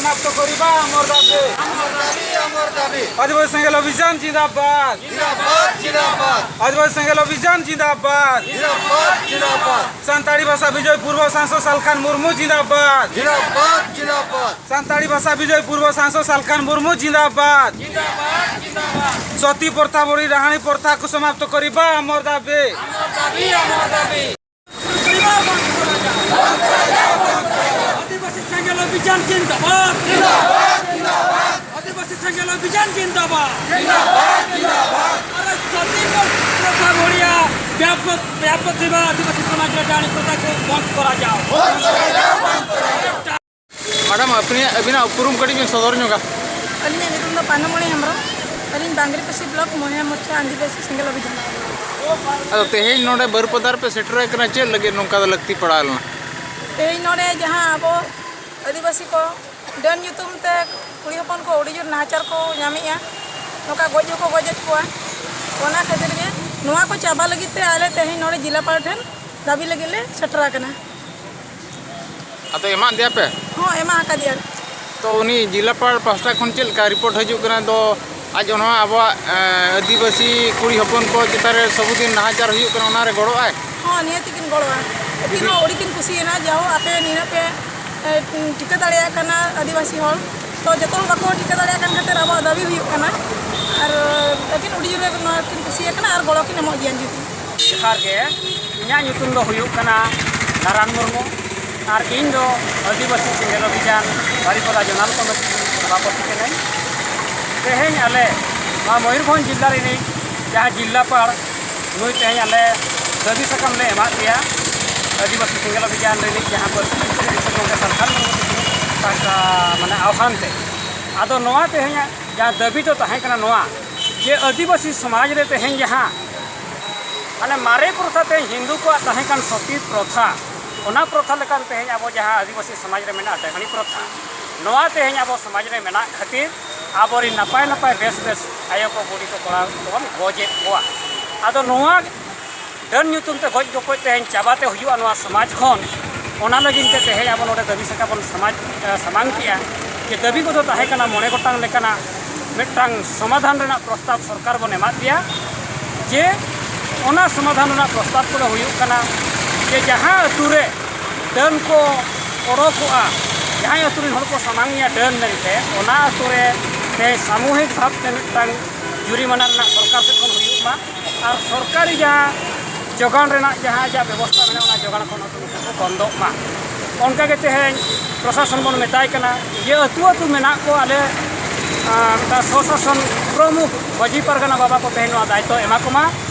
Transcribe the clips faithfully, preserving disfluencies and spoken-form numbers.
ସମାପ୍ତ କରିବା ଆମର ଦାବି। ଆମର ଦାବି, ଆମର ଦାବି। ଆଦିବାସୀ ସେଙ୍ଗେଲ ଅଭିଯାନ ଜିନ୍ଦାବାଦ। ଜିନ୍ଦାବାଦ, ଜିନ୍ଦାବାଦ। ଆଦିବାସୀ ସେଙ୍ଗେଲ ଅଭିଯାନ ଜିନ୍ଦାବାଦ। ଜିନ୍ଦାବାଦ, ଜିନ୍ଦାବାଦ। ସାନ୍ତାଳୀ ଭାଷା ବିଜୟ ପୂର୍ବ ସାଂସଦ ସାଲଖାନ ମୁର୍ମୁ ଜିନ୍ଦାବାଦ। ଜିନ୍ଦାବାଦ, ଜିନ୍ଦାବାଦ। ସାନ୍ତାଳୀ ଭାଷା ବିଜୟ ପୂର୍ବ ସାଂସଦ ସାଲଖାନ ମୁର୍ମୁ ଜିନ୍ଦାବାଦ। ଜିନ୍ଦାବାଦ, ଜିନ୍ଦାବାଦ। ସତୀ ପ୍ରଥା ଭଳି ଡାହାଣୀ ପ୍ରଥାକୁ ସମାପ୍ତ କରିବା ଆମର ଦାବି। ଆମର ଦାବି, ଆମର ଦାବି। କରିବା, ବନ୍ଦ କରାଯାଉ। ଆଦିବାସୀ ସେଙ୍ଗେଲ ଅଭିଯାନ ଜିନ୍ଦାବାଦ। ଆଦିବାସୀ ସେଙ୍ଗେଲ ଅଭିଯାନ ଜିନ୍ଦାବାଦ। ଆରେ ସତୀ ପ୍ରଥା ଭଳିଆ ବ୍ୟାପ-, ବ୍ୟାପ ଥିବା ଆଦିବାସୀ ସମାଜରେ ଡାହାଣୀ ପ୍ରଥାକୁ ବନ୍ଦ କରାଯାଉ। ମ୍ୟାଡ଼ାᱢ, ᱟᱹᱵᱤᱱᱟᱜ, ᱟᱹᱵᱤᱱᱟᱜ ᱩᱯᱨᱩᱢ ᱠᱟᱹᱴᱤᱡ ᱵᱤᱱ ᱥᱚᱫᱚᱨ ᱧᱚᱜᱟ᱾ ᱟᱹᱞᱤᱧᱟᱜ ᱧᱩᱛᱩᱢ ᱫᱚ ᱯᱟᱱᱟᱢᱚᱬᱤ ᱦᱮᱢᱵᱨᱚᱢ᱾ ᱟᱹᱞᱤᱧ ᱵᱟᱝᱨᱤᱯᱟᱹᱥᱤ ᱵᱞᱚᱠ ᱢᱚᱦᱤᱞᱟ ᱢᱳᱨᱪᱟ ᱟᱹᱫᱤᱵᱟᱹᱥᱤ ᱥᱮᱸᱜᱮᱞ ᱚᱵᱷᱤᱡᱟᱱ᱾ ᱟᱫᱚ ᱛᱮᱦᱮᱧ ᱱᱚᱰᱮ ᱵᱟᱹᱨᱤᱯᱟᱫᱟ ᱨᱮᱯᱮ ᱥᱮᱴᱮᱨ ᱟᱠᱟᱱᱟ, ᱪᱮᱫ ᱞᱟᱹᱜᱤᱫ ᱱᱚᱝᱠᱟ ᱫᱚ ᱞᱟᱹᱠᱛᱤ ᱯᱟᱲᱟᱣ ᱞᱮᱱᱟ? ᱛᱮᱦᱮᱧ ᱱᱚᱰᱮ ᱡᱟᱦᱟᱸ ᱟᱵᱚ ᱟᱹᱫᱤᱵᱟᱹᱥᱤ ᱠᱚ ᱰᱟᱹᱱ ᱧᱩᱛᱩᱢ ᱛᱮ ᱠᱩᱲᱤ ᱦᱚᱯᱚᱱ ᱠᱚ ᱟᱹᱰᱤ ᱡᱳᱨ ᱱᱟᱦᱟᱪᱟᱨ ᱠᱚ ᱧᱟᱢᱮᱜᱼᱟ, ᱱᱚᱝᱠᱟ ᱜᱚᱡ ᱦᱚᱸᱠᱚ ᱜᱚᱡᱮᱫ ᱠᱚᱣᱟ᱾ ᱚᱱᱟ ᱠᱷᱟᱹᱛᱤᱨ ᱜᱮ ᱱᱚᱣᱟ ᱠᱚ ᱪᱟᱵᱟ ᱞᱟᱹᱜᱤᱫ ᱛᱮ ᱟᱞᱮ ᱛᱮᱦᱮᱧ ᱱᱚᱰᱮ ᱡᱮᱞᱟᱯᱟᱲ ᱴᱷᱮᱱ ᱫᱟᱹᱵᱤ ᱞᱟᱹᱜᱤᱫ ᱞᱮ ᱥᱮᱴᱮᱨ ᱟᱠᱟᱱᱟ᱾ ᱟᱫᱚ ᱮᱢᱟᱜ ᱫᱮᱭᱟ ᱯᱮ? ᱦᱚᱸ, ᱮᱢᱟ ᱟᱠᱟᱫᱮᱭᱟ᱾ ᱛᱚ, ᱩᱱᱤ ᱡᱮᱞᱟᱯᱟᱲ ᱯᱟᱦᱴᱟ ᱠᱷᱚᱱ ᱪᱮᱫ ᱞᱮᱠᱟ ᱨᱤᱯᱳᱨᱴ ᱦᱤᱡᱩᱜ ᱠᱟᱱᱟ? ᱫᱚ ᱟᱡ ᱚᱱᱟ ᱟᱵᱚᱣᱟᱜ, ᱮ, ᱟᱹᱫᱤᱵᱟᱹᱥᱤ ᱠᱩᱲᱤ ᱦᱚᱯᱚᱱ ᱠᱚ ᱪᱮᱛᱟᱱ ᱨᱮ ᱥᱚᱵᱩᱫᱤᱱ ᱱᱟᱦᱟᱪᱟᱨ ᱦᱩᱭᱩᱜ ᱠᱟᱱᱟ, ᱚᱱᱟ ᱨᱮ ᱜᱚᱲᱚᱜ ᱟᱭ? ᱦᱚᱸ, ᱱᱤᱦᱟᱹᱛ ᱜᱮᱠᱤᱱ ᱜᱚᱲᱚᱜᱼᱟ᱾ ᱩᱱᱠᱤᱱ ᱦᱚᱸ ᱟᱹᱰᱤ ᱠᱤᱱ ᱠᱩᱥᱤᱭᱮᱱᱟ, ᱡᱟᱦᱳ ᱟᱯᱮ ᱱᱤᱱᱟᱹᱜ ᱯᱮ, ᱮ, ᱴᱷᱤᱠᱟᱹ ᱫᱟᱲᱮᱭᱟᱜ ᱠᱟᱱᱟ ᱟᱹᱫᱤᱵᱟᱹᱥᱤ ᱦᱚᱲ᱾ ᱛᱚ, ᱡᱚᱛᱚ ᱦᱚᱲ ᱵᱟᱠᱚ ᱴᱷᱤᱠᱟᱹ ᱫᱟᱲᱮᱭᱟᱜ ᱠᱟᱱ ᱠᱷᱟᱹᱛᱤᱨ ᱟᱵᱚᱣᱟᱜ ᱫᱟᱹᱵᱤ ᱦᱩᱭᱩᱜ ᱠᱟᱱᱟ᱾ ᱟᱨ ᱟᱹᱠᱤᱱ ᱟᱹᱰᱤ ᱡᱳᱨ ᱱᱚᱣᱟ ᱠᱤᱱ ᱠᱩᱥᱤᱭᱟᱜ ᱠᱟᱱᱟ ᱟᱨ ᱜᱚᱲᱚ ᱠᱤᱱ ᱮᱢᱚᱜ ᱜᱮᱭᱟ ᱱᱤᱦᱟᱹᱛ᱾ ᱡᱚᱦᱟᱨ ᱜᱮ, ᱤᱧᱟᱹᱜ ᱧᱩᱛᱩᱢ ᱫᱚ ᱦᱩᱭᱩᱜ ᱠᱟᱱᱟ ᱱᱟᱨᱟᱱ ᱢᱩᱨᱢᱩ, ᱟᱨ ᱤᱧ ᱫᱚ ᱟᱹᱫᱤᱵᱟᱹᱥᱤ ᱥᱮᱸᱜᱮᱞ ᱚᱵᱷᱤᱡᱟᱱ ᱵᱟᱨᱤᱯᱟᱫᱟ ᱡᱳᱱᱟᱞ ᱠᱚᱢᱤᱴᱤ ᱥᱚᱵᱷᱟᱯᱚᱛᱤ ᱠᱟᱹᱱᱟᱹᱧ᱾ ᱛᱮᱦᱮᱧ ᱟᱞᱮ ᱱᱚᱣᱟ ᱢᱚᱭᱩᱨᱵᱷᱚᱸᱡᱽ ᱡᱤᱞᱟ ᱨᱤᱱᱤᱡ ᱡᱟᱦᱟᱸ ᱡᱤᱞᱟᱯᱟᱲ, ᱱᱩᱭ ᱛᱮᱦᱮᱧ ᱟᱞᱮ ᱫᱟᱹᱵᱤ ᱥᱟᱠᱟᱢ ᱞᱮ ᱮᱢᱟᱫ ᱯᱮᱭᱟ᱾ ᱟᱹᱫᱤᱵᱟᱹᱥᱤ ᱥᱮᱸᱜᱮᱞ ᱚᱵᱷᱤᱡᱟᱱ ᱨᱤᱱᱤᱡ ᱡᱟᱦᱟᱸ ᱯᱟᱹᱨᱥᱤ ᱢᱚᱱᱛᱨᱤ ᱥᱮ ᱜᱚᱢᱠᱮ ᱥᱟᱞᱠᱷᱟᱱ ᱢᱩᱨᱢᱩ ᱛᱟᱹᱠᱤᱱ ᱯᱟᱦᱴᱟ, ᱢᱟᱱᱮ, ᱟᱦᱣᱟᱱ ᱛᱮ᱾ ᱟᱫᱚ ᱱᱚᱣᱟ ᱛᱮᱦᱮᱧᱟᱜ ᱡᱟᱦᱟᱸ ᱫᱟᱹᱵᱤ ᱫᱚ ᱛᱟᱦᱮᱸ ᱠᱟᱱᱟ ᱱᱚᱣᱟ, ᱡᱮ ᱟᱹᱫᱤᱵᱟᱹᱥᱤ ᱥᱚᱢᱟᱡᱽ ᱨᱮ ᱛᱮᱦᱮᱧ ᱡᱟᱦᱟᱸ, ᱢᱟᱱᱮ, ᱢᱟᱨᱮ ᱯᱨᱚᱛᱷᱟ ᱛᱮ ᱦᱤᱱᱫᱩ ᱠᱚᱣᱟᱜ ᱛᱟᱦᱮᱸ ᱠᱟᱱ ᱥᱚᱛᱤ ᱯᱨᱚᱛᱷᱟ, ᱚᱱᱟ ᱯᱨᱚᱛᱷᱟ ᱞᱮᱠᱟᱱ ᱛᱮᱦᱮᱧ ᱟᱵᱚ ᱡᱟᱦᱟᱸ ᱟᱹᱫᱤᱵᱟᱹᱥᱤ ᱥᱚᱢᱟᱡᱽ ᱨᱮ ᱢᱮᱱᱟᱜᱼᱟ ᱰᱟᱹᱦᱱᱤ ᱯᱨᱚᱛᱷᱟ, ᱱᱚᱣᱟ ᱛᱮᱦᱮᱧ ᱟᱵᱚ ᱥᱚᱢᱟᱡᱽ ᱨᱮ ᱢᱮᱱᱟᱜ ᱠᱷᱟᱹᱛᱤᱨ ᱟᱵᱚᱨᱮᱱ ᱱᱟᱯᱟᱭ ᱱᱟᱯᱟᱭ ᱵᱮᱥ ᱵᱮᱥ ᱟᱭᱳ ᱠᱚ, ᱵᱩᱰᱷᱤ ᱠᱚ, ᱠᱚᱲᱟ ᱠᱚᱵᱚᱱ ᱜᱚᱡᱮᱫ ᱠᱚᱣᱟ᱾ ᱟᱫᱚ ᱱᱚᱣᱟ ᱰᱟᱹᱱ ᱧᱩᱛᱩᱢ ᱛᱮ ᱜᱚᱡ ᱜᱚᱯᱚᱡ ᱛᱮᱦᱮᱧ ᱪᱟᱵᱟᱛᱮ ᱦᱩᱭᱩᱜᱼᱟ ᱱᱚᱣᱟ ᱥᱚᱢᱟᱡᱽ ᱠᱷᱚᱱ᱾ ᱚᱱᱟ ᱞᱟᱹᱜᱤᱫ ᱛᱮ ᱛᱮᱦᱮᱧ ᱟᱵᱚ ᱱᱚᱰᱮ ᱫᱟᱹᱵᱤ ᱥᱟᱠᱟᱢ ᱵᱚᱱ ᱥᱚᱢᱟᱡᱽ, ᱮ, ᱥᱟᱢᱟᱝ ᱠᱮᱜᱼᱟ᱾ ᱡᱮ ᱫᱟᱹᱵᱤ ᱠᱚᱫᱚ ᱛᱟᱦᱮᱸ ᱠᱟᱱᱟ ᱢᱚᱬᱮ ᱜᱚᱴᱟᱝ ᱞᱮᱠᱟᱱᱟᱜ ᱢᱤᱫᱴᱟᱝ ᱥᱚᱢᱟᱫᱷᱟᱱ ᱨᱮᱱᱟᱜ ᱯᱨᱚᱥᱛᱟᱵ ᱥᱚᱨᱠᱟᱨ ᱵᱚᱱ ᱮᱢᱟᱫ ᱯᱮᱭᱟ, ᱡᱮ ᱚᱱᱟ ᱥᱚᱢᱟᱫᱷᱟᱱ ᱨᱮᱱᱟᱜ ᱯᱨᱚᱥᱛᱟᱵ ᱠᱚᱫᱚ ᱦᱩᱭᱩᱜ ᱠᱟᱱᱟ ᱡᱮ ᱡᱟᱦᱟᱸ ᱟᱹᱛᱩ ᱨᱮ ᱰᱟᱹᱱ ᱠᱚ ᱚᱰᱚᱠᱚᱜᱼᱟ, ᱡᱟᱦᱟᱸᱭ ᱟᱹᱛᱩ ᱨᱮᱱ ᱦᱚᱲ ᱠᱚ ᱥᱟᱢᱟᱝ ᱮᱭᱟ ᱰᱟᱹᱱ ᱢᱮᱱᱛᱮ, ᱚᱱᱟ ᱟᱹᱛᱩ ᱨᱮ ᱛᱮᱦᱮᱧ ᱥᱟᱢᱩᱦᱤᱠ ᱵᱷᱟᱵᱽ ᱛᱮ ᱢᱤᱫᱴᱟᱝ ᱡᱩᱨᱤᱢᱟᱱᱟ ᱨᱮᱱᱟᱜ ᱥᱚᱨᱠᱟᱨ ᱥᱮᱫ ᱠᱷᱚᱱ ᱦᱩᱭᱩᱜ ᱢᱟ᱾ ᱟᱨ ᱥᱚᱨᱠᱟᱨᱤ ᱡᱟᱦᱟᱸ ᱡᱚᱜᱟᱲ ᱨᱮᱱᱟᱜ ᱡᱟᱦᱟᱸ ᱡᱟ ᱵᱮᱵᱚᱥᱛᱷᱟ ᱢᱮᱱᱟᱜᱼᱟ, ᱚᱱᱟ ᱡᱚᱜᱟᱲ ᱠᱷᱚᱱ ᱦᱚᱸ ᱱᱩᱠᱩ ᱠᱚ ᱵᱚᱱᱫᱚᱜ ᱢᱟ᱾ ᱚᱱᱠᱟᱜᱮ ᱛᱮᱦᱮᱧ ᱯᱨᱚᱥᱟᱥᱚᱱ ᱵᱚᱱ ᱢᱮᱛᱟᱭ ᱠᱟᱱᱟ ᱡᱮ ᱟᱹᱛᱩ ᱟᱹᱛᱩ ᱢᱮᱱᱟᱜ ᱠᱚ ᱟᱞᱮ, ᱟᱸ, ᱢᱤᱫᱴᱟᱝ ᱥᱚᱥᱟᱥᱚᱱ ᱯᱨᱚᱢᱩᱠᱷ ᱢᱟᱹᱡᱷᱤ ᱯᱟᱨᱜᱟᱱᱟ ᱵᱟᱵᱟ ᱠᱚ ᱛᱮᱦᱮᱧ ᱱᱚᱣᱟ ᱫᱟᱭᱤᱛᱛᱚ ᱮᱢᱟ ᱠᱚᱢᱟ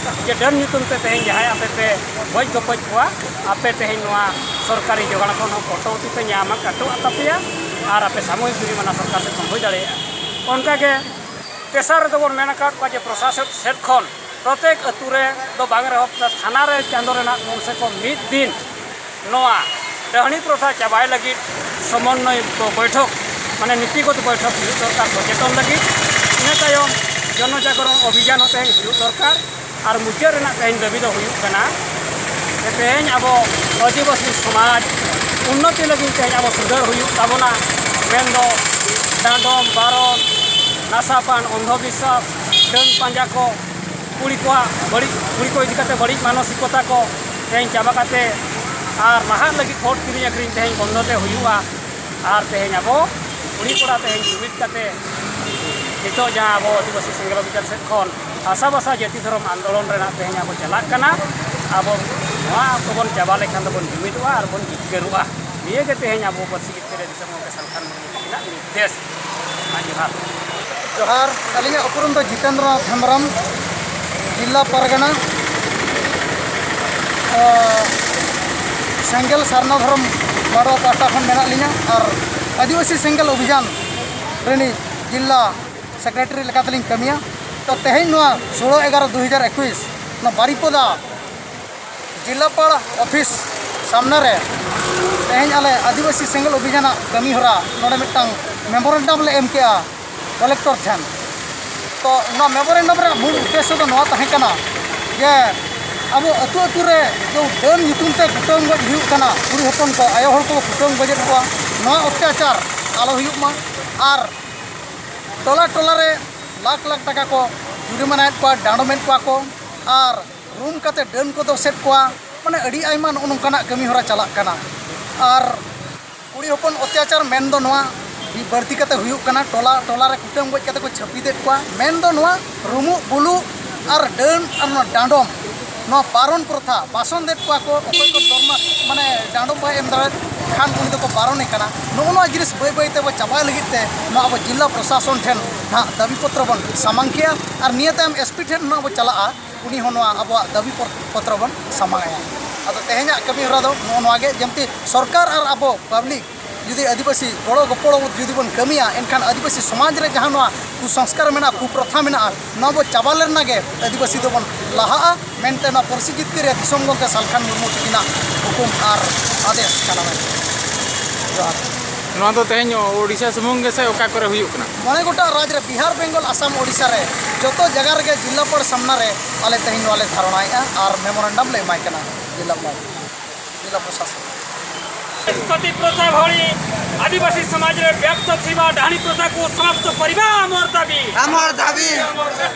ᱡᱮ ᱰᱟᱹᱱ ᱧᱩᱛᱩᱢ ᱛᱮ ᱛᱮᱦᱮᱧ ᱡᱟᱦᱟᱸᱭ ᱟᱯᱮ ᱯᱮ ᱜᱚᱡ ᱜᱚᱯᱚᱡ ᱠᱚᱣᱟ, ᱟᱯᱮ ᱛᱮᱦᱮᱧ ᱱᱚᱣᱟ ᱥᱚᱨᱠᱟᱨᱤ ᱡᱚᱜᱟᱲ ᱠᱷᱚᱱ ᱦᱚᱸ ᱠᱚᱴᱚᱣᱛᱤ ᱯᱮ ᱧᱟᱢᱟ, ᱠᱟᱴᱚᱜ ᱛᱟᱯᱮᱭᱟ ᱟᱨ ᱟᱯᱮ ᱥᱟᱢᱩᱦᱤᱠ ᱡᱩᱨᱤᱢᱟᱱᱟ ᱥᱚᱨᱠᱟᱨ ᱥᱮᱫ ᱠᱷᱚᱱ ᱦᱩᱭ ᱫᱟᱲᱮᱭᱟᱜᱼᱟ᱾ ᱚᱱᱠᱟᱜᱮ ᱛᱮᱥᱟᱨ ᱨᱮᱫᱚ ᱵᱚᱱ ᱢᱮᱱ ᱟᱠᱟᱫ ᱠᱚᱣᱟ ᱡᱮ ᱯᱨᱚᱥᱟᱥᱚᱱ ᱥᱮᱫ ᱠᱷᱚᱱ ᱯᱨᱚᱛᱮᱠ ᱟᱹᱛᱩ ᱨᱮ ᱫᱚ ᱵᱟᱝ ᱨᱮᱦᱚᱸ ᱛᱷᱟᱱᱟ ᱨᱮ ᱪᱟᱸᱫᱚ ᱨᱮᱱᱟᱜ ᱠᱚᱢ ᱥᱮ ᱠᱚᱢ ᱢᱤᱫ ᱫᱤᱱ ᱱᱚᱣᱟ ᱰᱟᱹᱦᱱᱤ ᱯᱨᱚᱛᱷᱟ ᱪᱟᱵᱟᱭ ᱞᱟᱹᱜᱤᱫ ᱥᱚᱢᱚᱱᱱᱚᱭ ᱵᱚ-, ᱵᱚᱭᱴᱷᱚᱠ, ᱢᱟᱱᱮ ᱱᱤᱛᱤᱜᱚᱛ ᱵᱚᱭᱴᱷᱚᱠ ᱦᱩᱭᱩᱜ ᱫᱚᱨᱠᱟᱨ ᱥᱚᱪᱮᱛᱚᱱ ᱞᱟᱹᱜᱤᱫ᱾ ᱤᱱᱟᱹ ᱛᱟᱭᱚᱢ ᱡᱚᱱᱚ ᱡᱟᱜᱚᱨᱚᱱ ᱚᱵᱷᱤᱡᱟᱱ ᱦᱚᱸ ᱛᱮᱦᱮᱧ ᱦᱩᱭᱩᱜ ᱫᱚᱨᱠᱟᱨ᱾ ᱟᱨ ᱢᱩᱪᱟᱹᱫ ᱨᱮᱱᱟᱜ ᱛᱮᱦᱮᱧ ᱫᱟᱹᱵᱤ ᱫᱚ ᱦᱩᱭᱩᱜ ᱠᱟᱱᱟ ᱡᱮ ᱛᱮᱦᱮᱧ ᱟᱵᱚ ᱟᱹᱫᱤᱵᱟᱹᱥᱤ ᱥᱚᱢᱟᱡᱽ ᱩᱱᱱᱚᱛᱤ ᱞᱟᱹᱜᱤᱫ ᱛᱮᱦᱮᱧ ᱟᱵᱚ ᱥᱩᱫᱷᱟᱹᱨ ᱦᱩᱭᱩᱜ ᱛᱟᱵᱚᱱᱟ᱾ ᱢᱮᱱᱫᱚ ᱰᱟᱸᱰᱚᱢ, ᱵᱟᱨᱚᱱ, ᱱᱟᱥᱟᱯᱟᱱ, ᱚᱱᱫᱷᱚ ᱵᱤᱥᱣᱟᱥ, ᱰᱟᱹᱱ ᱯᱟᱸᱡᱟ ᱠᱚ, ᱠᱩᱲᱤ ᱠᱚᱣᱟᱜ ᱵᱟᱹᱲᱤᱡ, ᱠᱩᱲᱤ ᱠᱚ ᱤᱫᱤ ᱠᱟᱛᱮ ᱵᱟᱹᱲᱤᱡ ᱢᱟᱱᱚᱥᱤᱠᱚᱛᱟ ᱠᱚ ᱛᱮᱦᱮᱧ ᱪᱟᱵᱟ ᱠᱟᱛᱮ ᱟᱨ ᱱᱟᱦᱟᱜ ᱞᱟᱹᱜᱤᱫ ᱵᱷᱳᱴ ᱠᱤᱨᱤᱧ ᱟᱹᱠᱷᱨᱤᱧ ᱛᱮᱦᱮᱧ ᱵᱚᱱᱫᱚ ᱛᱮ ᱦᱩᱭᱩᱜᱼᱟ᱾ ᱟᱨ ᱛᱮᱦᱮᱧ ᱟᱵᱚ ᱠᱩᱲᱤ ᱠᱚᱲᱟ ᱛᱮᱦᱮᱧ ᱡᱩᱢᱤᱫ ᱠᱟᱛᱮ ᱱᱤᱛᱚᱜ ᱡᱟᱦᱟᱸ ᱟᱵᱚ ᱟᱹᱫᱤᱵᱟᱹᱥᱤ ᱥᱮᱸᱜᱮᱞ ᱚᱵᱷᱤᱡᱟᱱ ᱥᱮᱫ ᱠᱷᱚᱱ ᱦᱟᱥᱟ ᱵᱷᱟᱥᱟ ᱡᱟᱹᱛᱤ ᱫᱷᱚᱨᱚᱢ ᱟᱱᱫᱳᱞᱚᱱ ᱨᱮᱱᱟᱜ ᱛᱮᱦᱮᱧ ᱟᱵᱚ ᱪᱟᱞᱟᱜ ᱠᱟᱱᱟ, ᱟᱵᱚ ᱱᱚᱣᱟ ᱠᱚᱵᱚᱱ ᱪᱟᱵᱟ ᱞᱮᱠᱷᱟᱱ ᱫᱚᱵᱚᱱ ᱡᱩᱢᱤᱫᱚᱜᱼᱟ ᱟᱨ ᱵᱚᱱ ᱡᱤᱛᱠᱟᱹᱨᱚᱜᱼᱟ᱾ ᱱᱤᱭᱟᱹ ᱜᱮ ᱛᱮᱦᱮᱧ ᱟᱵᱚ ᱯᱟᱹᱨᱥᱤ ᱡᱤᱛᱠᱟᱹᱨ ᱫᱤᱥᱚᱢ ᱜᱚᱢᱠᱮ ᱥᱟᱞᱠᱷᱟᱱ ᱢᱩᱨᱢᱩ ᱛᱟᱹᱠᱤᱱᱟᱜ ᱱᱤᱨᱫᱮᱥ᱾ ᱢᱟ ᱡᱚᱦᱟᱨ᱾ ᱡᱚᱦᱟᱨ, ᱟᱹᱞᱤᱧᱟᱜ ᱩᱯᱨᱩᱢ ᱫᱚ ᱡᱤᱛᱮᱱᱫᱨᱚ ᱱᱟᱛᱷ ᱦᱮᱢᱵᱨᱚᱢ, ᱡᱤᱞᱟ ᱯᱟᱨᱜᱟᱱᱟ, ᱟᱸ, ᱥᱮᱸᱜᱮᱞ ᱥᱟᱨᱱᱟ ᱫᱷᱚᱨᱚᱢ ᱢᱟᱰᱣᱟ ᱯᱟᱦᱴᱟ ᱠᱷᱚᱱ ᱢᱮᱱᱟᱜ ᱞᱤᱧᱟ ᱟᱨ ᱟᱹᱫᱤᱵᱟᱹᱥᱤ ᱥᱮᱸᱜᱮᱞ ᱚᱵᱷᱤᱡᱟᱱ ᱨᱤᱱᱤᱡ ᱡᱤᱞᱟ ᱥᱮᱠᱨᱮᱴᱟᱨᱤ ᱞᱮᱠᱟᱛᱮᱞᱤᱧ ᱠᱟᱹᱢᱤᱭᱟ᱾ ᱛᱚ, ᱛᱮᱦᱮᱧ ᱱᱚᱣᱟ ᱥᱳᱞᱳ ᱮᱜᱟᱨᱚ ᱫᱩ ᱦᱟᱡᱟᱨ ᱮᱠᱩᱥ ᱱᱚᱣᱟ ᱵᱟᱨᱤᱯᱚᱫᱟ ᱡᱤᱞᱟᱯᱟᱲ ᱚᱯᱷᱤᱥ ᱥᱟᱢᱱᱟ ᱨᱮ ᱛᱮᱦᱮᱧ ᱟᱞᱮ ᱟᱹᱫᱤᱵᱟᱹᱥᱤ ᱥᱮᱸᱜᱮᱞ ᱚᱵᱷᱤᱡᱟᱱᱟᱜ ᱠᱟᱹᱢᱤ ᱦᱚᱨᱟ ᱱᱚᱰᱮ ᱢᱤᱫᱴᱟᱝ ᱢᱮᱢᱳᱨᱮᱱᱰᱟᱢ ᱞᱮ ᱮᱢ ᱠᱮᱜᱼᱟ ᱠᱚᱞᱮᱠᱴᱚᱨ ᱴᱷᱮᱱ᱾ ᱛᱚ, ᱱᱚᱣᱟ ᱢᱮᱢᱳᱨᱮᱱᱰᱟᱢ ᱨᱮᱭᱟᱜ ᱢᱩᱞ ᱩᱫᱽᱫᱮᱥᱥᱚ ᱫᱚ ᱱᱚᱣᱟ ᱛᱟᱦᱮᱸ ᱠᱟᱱᱟ ᱡᱮ ᱟᱵᱚ ᱟᱹᱛᱩ ᱟᱹᱛᱩ ᱨᱮ ᱡᱮ ᱰᱟᱹᱱ ᱧᱩᱛᱩᱢ ᱛᱮ ᱠᱩᱴᱟᱹᱢ ᱜᱚᱡ ᱦᱩᱭᱩᱜ ᱠᱟᱱᱟ, ᱠᱩᱲᱤ ᱦᱚᱯᱚᱱ ᱠᱚ, ᱟᱭᱳ ᱦᱚᱲ ᱠᱚ ᱠᱩᱴᱟᱹᱢ ᱜᱚᱡᱮᱫ ᱠᱚᱣᱟ, ᱱᱚᱣᱟ ᱚᱛᱛᱟᱪᱟᱨ ᱟᱞᱚ ᱦᱩᱭᱩᱜ ᱢᱟ᱾ ᱟᱨ ᱴᱚᱞᱟ ᱴᱚᱞᱟ ᱨᱮ ᱞᱟᱠᱷ ᱞᱟᱠᱷ ᱴᱟᱠᱟ ᱠᱚ ᱡᱩᱨᱤᱢᱟᱱᱟᱭᱮᱫ ᱠᱚᱣᱟ, ᱰᱟᱸᱰᱚᱢᱮᱫ ᱠᱚᱣᱟ ᱠᱚ, ᱟᱨ ᱨᱩᱢ ᱠᱟᱛᱮ ᱰᱟᱹᱱ ᱠᱚ ᱫᱚᱥᱮᱫ ᱠᱚᱣᱟ᱾ ᱢᱟᱱᱮ, ᱟᱹᱰᱤ ᱟᱭᱢᱟ ᱱᱚᱜᱼᱚ ᱱᱚᱝᱠᱟᱱᱟᱜ ᱠᱟᱹᱢᱤ ᱦᱚᱨᱟ ᱪᱟᱞᱟᱜ ᱠᱟᱱᱟ᱾ ᱟᱨ ᱠᱩᱲᱤ ᱦᱚᱯᱚᱱ ᱚᱛᱛᱟᱪᱟᱨ ᱢᱮᱱ ᱫᱚ ᱱᱚᱣᱟ ᱵᱟᱹᱲᱛᱤ ᱠᱟᱛᱮ ᱦᱩᱭᱩᱜ ᱠᱟᱱᱟ, ᱴᱚᱞᱟ ᱴᱚᱞᱟ ᱨᱮ ᱠᱩᱴᱟᱹᱢ ᱜᱚᱡ ᱠᱟᱛᱮ ᱠᱚ ᱪᱷᱟᱹᱯᱤᱫᱮᱫ ᱠᱚᱣᱟ᱾ ᱢᱮᱱ ᱫᱚ ᱱᱚᱣᱟ ᱨᱩᱢᱩᱜ ᱵᱩᱞᱩᱜ ᱟᱨ ᱰᱟᱹᱱ ᱟᱨ ᱱᱚᱣᱟ ᱰᱟᱸᱰᱚᱢ, ᱱᱚᱣᱟ ᱵᱟᱨᱚᱱ ᱯᱨᱚᱛᱷᱟ, ᱵᱟᱥᱚᱱ ᱫᱮᱫ ᱠᱚᱣᱟ ᱠᱚ᱾ ᱚᱠᱚᱭ ᱠᱚ ᱫᱚᱨᱢᱟ, ᱢᱟᱱᱮ, ᱰᱟᱸᱰᱚᱢ ᱵᱟᱭ ᱮᱢ ᱫᱟᱲᱮᱭᱟᱜ ᱠᱷᱟᱱ, ᱩᱱᱤ ᱫᱚᱠᱚ ᱵᱟᱨᱚᱱᱮ ᱠᱟᱱᱟ᱾ ᱱᱚᱜᱼᱚ ᱱᱚᱣᱟ ᱡᱤᱱᱤᱥ ᱵᱟᱹᱭ ᱵᱟᱹᱭ ᱛᱮᱵᱚ ᱪᱟᱵᱟᱭ ᱞᱟᱹᱜᱤᱫ ᱛᱮ ᱱᱚᱣᱟ ᱟᱵᱚ ᱡᱤᱞᱟ ᱯᱨᱚᱥᱟᱥᱚᱱ ᱴᱷᱮᱱ ᱱᱟᱦᱟᱜ ᱫᱟᱹᱵᱤ ᱯᱚᱛᱨᱚ ᱵᱚᱱ ᱥᱟᱢᱟᱝ ᱠᱮᱭᱟ᱾ ᱟᱨ ᱱᱤᱭᱟᱹ ᱛᱟᱭᱚᱢ ᱮᱥ ᱯᱤ ᱴᱷᱮᱱ ᱱᱚᱣᱟ ᱵᱚ ᱪᱟᱞᱟᱜᱼᱟ, ᱩᱱᱤ ᱦᱚᱸ ᱱᱚᱣᱟ ᱟᱵᱚᱣᱟᱜ ᱫᱟᱹᱵᱤ ᱯᱚᱛ-, ᱯᱚᱛᱨᱚ ᱵᱚᱱ ᱥᱟᱢᱟᱝ ᱟᱭᱟ᱾ ᱟᱫᱚ ᱛᱮᱦᱮᱧᱟᱜ ᱠᱟᱹᱢᱤ ᱦᱚᱨᱟ ᱫᱚ ᱱᱚᱜᱼᱚ ᱱᱚᱣᱟ ᱜᱮ, ᱡᱮᱢᱛᱤ ᱥᱚᱨᱠᱟᱨ ᱟᱨ ᱟᱵᱚ ᱯᱟᱵᱽᱞᱤᱠ ᱡᱩᱫᱤ ᱟᱹᱫᱤᱵᱟᱹᱥᱤ ᱜᱚᱲᱚ ᱜᱚᱯᱚᱲᱚ ᱡᱩᱫᱤ ᱵᱚᱱ ᱠᱟᱹᱢᱤᱭᱟ, ᱮᱱᱠᱷᱟᱱ ᱟᱹᱫᱤᱵᱟᱹᱥᱤ ᱥᱚᱢᱟᱡᱽ ᱨᱮ ᱡᱟᱦᱟᱸ ᱱᱚᱣᱟ ᱠᱩᱥᱚᱝᱥᱠᱟᱨ ᱢᱮᱱᱟᱜᱼᱟ, ᱠᱩᱯᱨᱚᱛᱷᱟ ᱢᱮᱱᱟᱜᱼᱟ, ᱱᱚᱣᱟ ᱵᱚ ᱪᱟᱵᱟ ᱞᱮᱱ ᱨᱮᱱᱟᱜ ᱜᱮ ᱟᱹᱫᱤᱵᱟᱹᱥᱤ ᱫᱚᱵᱚᱱ ᱞᱟᱦᱟᱜᱼᱟ ᱢᱮᱱᱛᱮ ᱱᱚᱣᱟ ᱯᱟᱹᱨᱥᱤ ᱡᱤᱛᱠᱟᱹᱨᱤᱭᱟᱹ ᱫᱤᱥᱚᱢ ᱜᱚᱢᱠᱮ ᱥᱟᱞᱠᱷᱟᱱ ᱢᱩᱨᱢᱩ ᱛᱤᱠᱤᱱᱟᱜ ᱦᱩᱠᱩᱢ ᱟᱨ ᱟᱫᱮᱥ ᱠᱟᱱᱟ᱾ ᱡᱚᱦᱟᱨ᱾ ᱱᱚᱣᱟ ᱫᱚ ᱛᱮᱦᱮᱧ ᱳᱰᱤᱥᱟ ᱥᱩᱢᱩᱝ ᱜᱮ ᱥᱮ ᱚᱠᱟ ᱠᱚᱨᱮ ᱦᱩᱭᱩᱜ ᱠᱟᱱᱟ? ᱢᱚᱬᱮ ᱜᱚᱴᱟᱝ ᱨᱟᱡᱽ ᱨᱮ, ᱵᱤᱦᱟᱨ, ᱵᱮᱝᱜᱚᱞ, ᱟᱥᱟᱢ, ᱳᱰᱤᱥᱟ ᱨᱮ ᱡᱚᱛᱚ ᱡᱟᱭᱜᱟ ᱨᱮᱜᱮ ᱡᱤᱞᱟᱯᱟᱲ ᱥᱟᱢᱱᱟ ᱨᱮ ᱟᱞᱮ ᱛᱮᱦᱮᱧ ᱱᱚᱣᱟ ᱞᱮ ᱫᱷᱟᱨᱚᱱᱟᱭᱮᱫᱼᱟ ᱟᱨ ᱢᱮᱢᱳᱨᱮᱱᱰᱟᱢ ᱞᱮ ᱮᱢᱟᱭ ᱠᱟᱱᱟ ᱡᱤᱞᱟᱯᱟᱲ, ᱡᱤᱞᱟ ᱯᱨᱚᱥᱟᱥᱚᱱ᱾ ସତୀ ପ୍ରଥା ଭଳି ଆଦିବାସୀ ସମାଜରେ ବ୍ୟାପ୍ତ ଥିବା ଡାହାଣୀ ପ୍ରଥାକୁ ସମାପ୍ତ କରିବା ଆମର ଦାବି। ଆମର ଦାବି।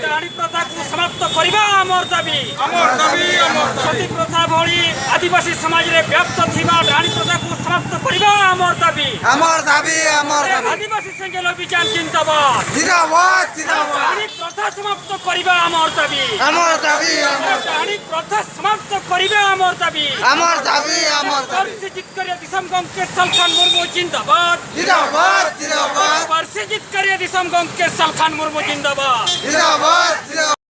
ଡାହାଣୀ ପ୍ରଥାକୁ ସମାପ୍ତ କରିବା ଆମର ଦାବି। ଆମର ଦାବି, ଆମର ଦାବି। ସତୀ ପ୍ରଥା ଭଳି ଆଦିବାସୀ ସମାଜରେ ବ୍ୟାପ୍ତ ଥିବା ଡାହାଣୀ ପ୍ରଥାକୁ ସମାପ୍ତ କରିବା ଆମର ଦାବି। ଆମର ଦାବି, ଆମର ଦାବି। ଆଦିବାସୀ ସେଙ୍ଗେଲ ଅଭିଯାନ ଜିନ୍ଦାବାଦ। ଜିନ୍ଦାବାଦ, ଜିନ୍ଦାବାଦ। ଡାହାଣୀ ପ୍ରଥା ସମାପ୍ତ କରିବା ଆମର ଦାବି। ଆମର ଦାବି, ଆମର ଦାବି। ଡାହାଣୀ ପ୍ରଥା ସମାପ୍ତ କରିବା ଆମର ଦାବି। ଆମର ଦାବି, ଆମର ଦାବି। ପାର୍ସୀ ଜିତକରିଆ ଦିଶମ ଗଙ୍ଗକେ ସାଲଖାନ ମୁର୍ମୁ ଜିନ୍ଦାବାଦ। ଜିନ୍ଦାବାଦ, ଜିନ୍ଦାବାଦ। ପାର୍ସୀ ଜିତକରିଆ ଦିଶମ ଗଙ୍ଗକେ ସାଲଖାନ ମୁର୍ମୁ ଜିନ୍ଦାବାଦ। ଜିନ୍ଦାବାଦ, ଜିନ୍ଦାବାଦ।